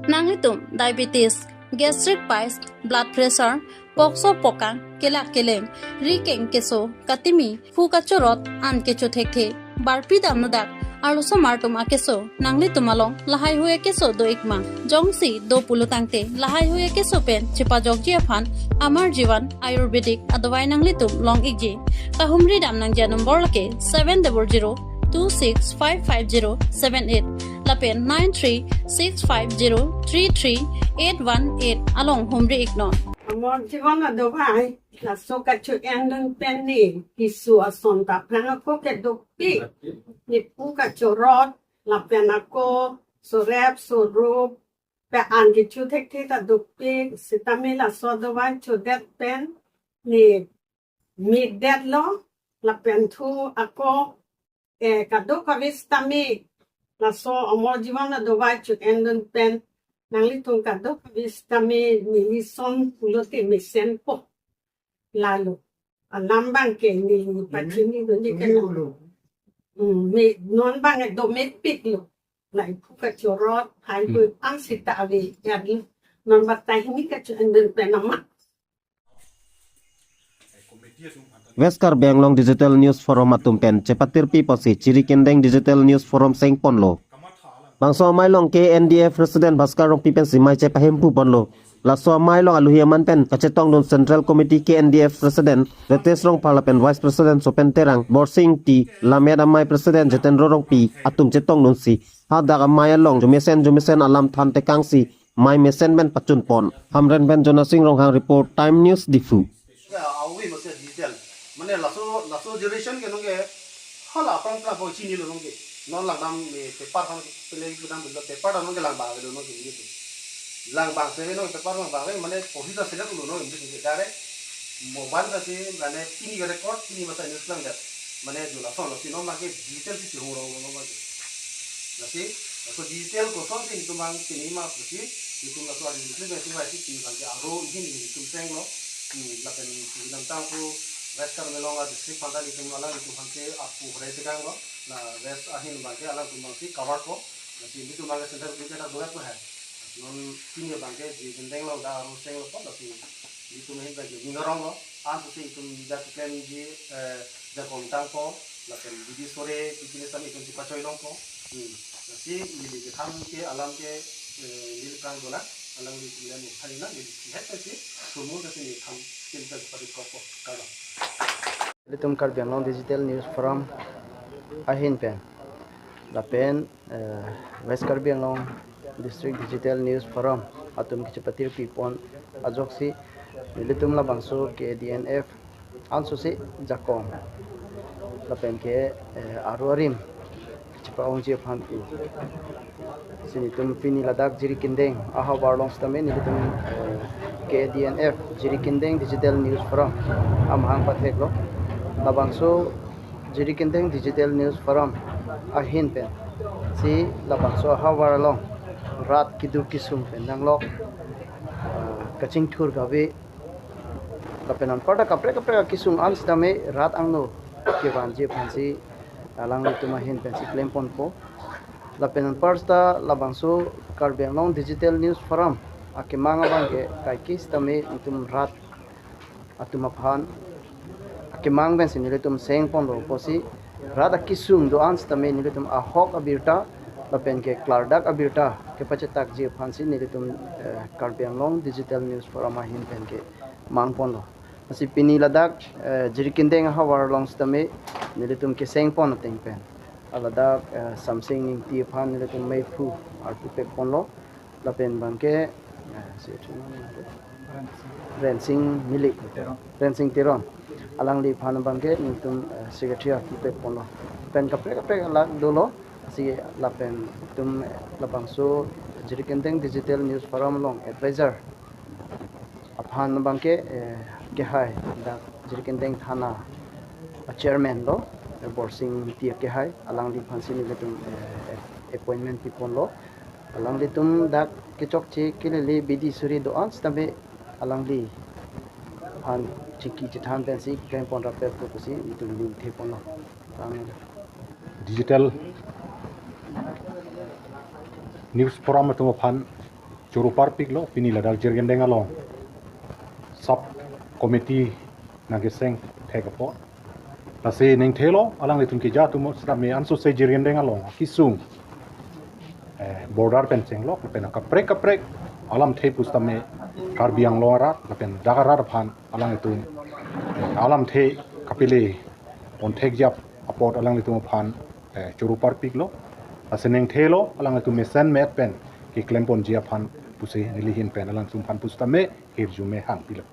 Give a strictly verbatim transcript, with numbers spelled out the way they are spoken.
Nanglitum diabetes, gastric piles, blood pressure, pokso pokang, kelak keleng, ri keng keso, katimi, phu kachorot, an kecho thekthe, barpi damnadak, arloso martum akeso, nanglitum along, lahai hui akeso do-ikma, jongsi do pulo tangte, lahai hui akeso pen, chepajokji aphan, Amar Jivan Ayurvedic adawai nanglitum long-ikji. Kahumri dam nangji anumber lake seven double zero two six five five zero seven eight lapen nine three six five zero three three eight one eight along humri-iknon. Amar Jivan adawai, laso kacho-endun pen ne, keso ason ta aphrang ako kedukpik, ne phu kachorot, lapen ako sorep sorup, pe an kecho thekthe ta dukpik, sitame laso adawai chodet pen ne mikdetlo, lapen thu ako, eh, kadokave sitame laso Amar Jivan adawai cho-endun pen nanglitum kadokave sitame neli son pulote mesenpo. Lalo alam abangke neli pachini dun-ik ke. Hmm, me non abang do mepiklo. Lahai phu kachorot, hai phu, hmm, an sita ave yagi. Non batai hini kacho-endun pen nama. West Karbi Anglong Digital News Forum atum pen chepatirpi apotsi Jirikindeng Digital News Forum sengponlo. Bangso amei along K N D F President Bhaskar Rongpi pensi mei chepahemphu ponlo. Laso amei along aluhi aman pen kachetongdun Central Committee K N D F President Ritesh Rongphar lapen Vice President Sopen Terang, Borsing Ingti, Lammet Amei President Jitendra Rongpi atum chetongdunsi hadak amei along jumesen jumesen alam than tekangsi mei mesen pen pachunpon. Hamren pen Jonasing Ronghang report, Time News, Diphu. Ya, awi masih digital. Mane laso, laso generation ke nonke hala aphrang aphrang ko chinilo nonke. Non langdam, eh, paper aphan pele kedam bilo, paper dam nonke lang bang avelo nonke gitu. Lang bang se nonke, paper lang bang ave, mane porhi ta selek lo nonke gitu. Direct mobile ta si, mane pini ke record, pini masa news lang dia. Mane jo lason lo si non abangke digital si chihung rong lo non abangke. Lasi, laso digital kosonsi itum abang pini ma pusi, itum laso adi digital si vai si pini abangke aro ihin itum senglo, hmm, lapen itum tangku West Karbi Anglong a district aphan ta itum alanglitum aphansi apu hore teganglo, la West ahin abangke alangtum abangsi cover po, lasi itum abangke center itum center dogat po hai. Non pini abangke Jirikindeng along ta aro senglo po, lasi itum ahin abangke ning aronglo, ansi itum dak klemji, eh, jakong tangpo, lapen bidi sore, bidi sore itum chepachoi longpo. Hmm. Lasi neli ketham ke alam ke, eh, neli prang dolang, alangli itum le mukha nina, neli sihet si, sumul si neli tham, tin ta padi kokpo, kardom. Ilitum Karbi Anglong Digital News Forum ahin pen, lapen, eh, West Karbi Anglong District Digital News Forum atum kachepatirpi pon ajoksi, ilitum labangso K D N F ansosi jakong lapen ke, eh, aro arim chepa-ongji aphan pu si nelitum pini ladak Jirikindeng ahavar along sitame nelitum, eh, K D N F Jirikindeng Digital News Forum amahang patheklo. Labangso Jirikindeng Digital News Forum ahin pensi labangso ahavar along rat keduk kesung pen nanglok, ah, kachingthur kave lapen anparta kaprek kaprek akesung an sitame rat angno kevanji aphansi alanglitum ahin pensi klemponpo. Lapen anparta labangso Karbi Anglong Digital News Forum akemang abangke kaike sitame itum rat atum aphan akemang pensi nelitum sengponlo pusi, rat akesung do-an sitame nelitum ahok abirta lapen ke klardak abirta kepachetakji aphansi nelitum, eh, Karbi Anglong Digital News Forum ahin pen kemangponlo. Lasi pini ladak, eh, Jirikindeng ahavar along sitame nelitum kesengpon ateng pen, ah, ladak, eh, Samsing Ingti aphan nelitum meiphu arpu pekponlo. Lapen abangke, eh, si Rensing Milik, Rensing Teron, alangliphan abangke nelitum, eh, secretary arpu pekponlo. Pen kaprek kaprek alak dolo, si lapen itum, eh, labangso Jirikindeng Digital News Forum along advisor aphan abangke, eh, kehai dak Jirikindeng thana a chairman lo, eh, Borsing Ingti kehai, alangliphansi nelitum, eh, appointment piponlo. Alanglitum dak kechokche kelele bidi sore do-an sitame alangliphan chingki chethan pensi klempon rapet pusi itum ning theponlo. Amen. Digital News Forum atum aphan choro parpiklo, pini ladak Jirikindeng along sub committee nangkeseng thek apot. Lasi ningthelo alanglitum keja atum sitame ansose Jirikindeng along kisung, eh, border pen chenglok lapen kaprek kaprek alamthe pusitame Karbi Anglong arat lapen dak arat aphan alanglitum, eh, alamthe kapele ponthekji apot alanglitum aphan, eh, choro parpiklo. Lasi ningthelo alanglitum mesen met pen keklemponji aphan pusi neli ahin pen alanglitum aphan pusitame hirjume hangpilo.